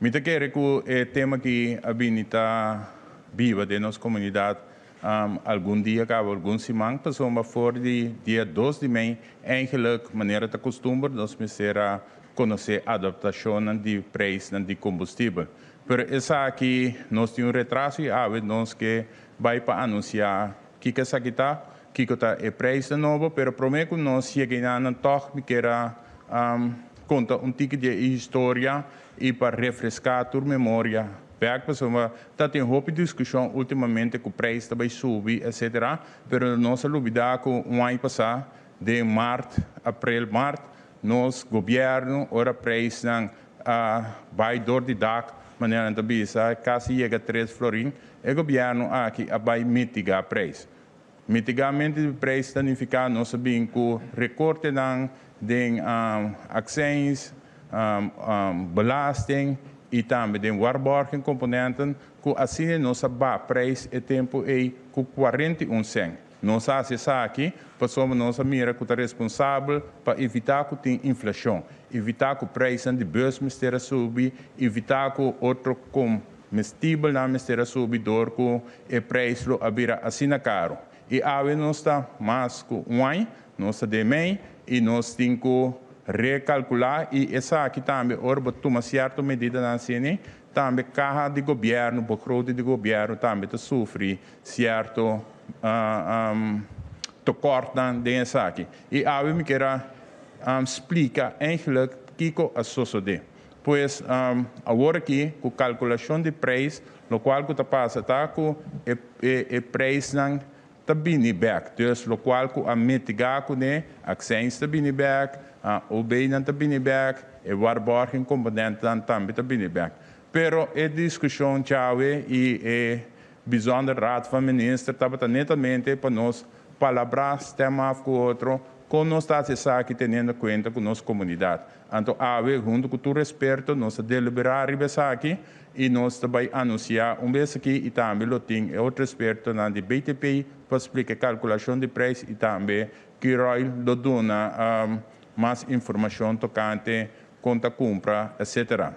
Mi ta kere ku e tema aki a bini ta biba den nos komunidat algun dia kaba, algun siman, pasobra for di dia 2 di mei, eigenlijk, manera ta kustumber, nos mester a konosé adaptashonnan di preisnan di kombustibel. Pero esaki nos tin un retraso i awe nos ke bai pa anunsiá kiko esaki ta, kiko ta e preisnan nobo, pero promé ku nos yega einan tòg mi kier a konta un tiki di e historia i pa refreská tur memoria bèk, pasobra ta tin hopi diskushon últimamente ku preis ta bai subi etsetera, pero nos a lubidá ku un aña pasá den mart, aprel, mart, nos gobièrnu ora preisnan a bai dor di dak, manera nan ta bisa, kasi yega 3 florin, e gobièrnu aki a bai mitigá preis. Mitigamento di preis ta nifiká nos a bin ku rekortenan den accijns, belasting i tambe den waarborging componenten, ku asina nos a baha preis e tempu ei ku 41 sèn. Nos a hasi esaki pasobra nos a mira ku ta responsabel pa evitá ku tin inflashon, evitá ku preisnan di bùs mester a subi, evitá ku otro komestibelnan mester a subi dor ku e preis lo a bira asina karu. I awe nos ta mas ku un aña, nos ta den mei i nos tin ku rekalkulá i esaki tambe ora bo tuma sierto medidanan asina, tambe kaha di gobièrnu, begroting di gobièrnu tambe ta sufri sierto tekortnan den esaki. I awe mi ke splika eigenlijk kiko a sosodé. Pues awor aki ku kalkulashon di preis, lokual ku ta pasa ta ku e preisnan ta bini bèk. Dus lokual ku a mitigá kuné, accijns ta bini bèk, OB nan ta bini bèk, e waarborging componenten tambe ta bini bèk. Pero e diskushon djawe i e bijzonder raad van minister tabata netamente pa nos palabrá, stem af ku otro, kon nos ta esaki teniendo kuenta ku nos komunidat. Anto awe, huntu ku tur respeto, nos a deliberá riba esaki i nos ta bai anunsiá un bes aki i tambe lo tin otro ekspertonan di BTP pa splika kalkulashon di preis i tambe Curoil lo duna mas informashon tokante kon ta kumpra, etc.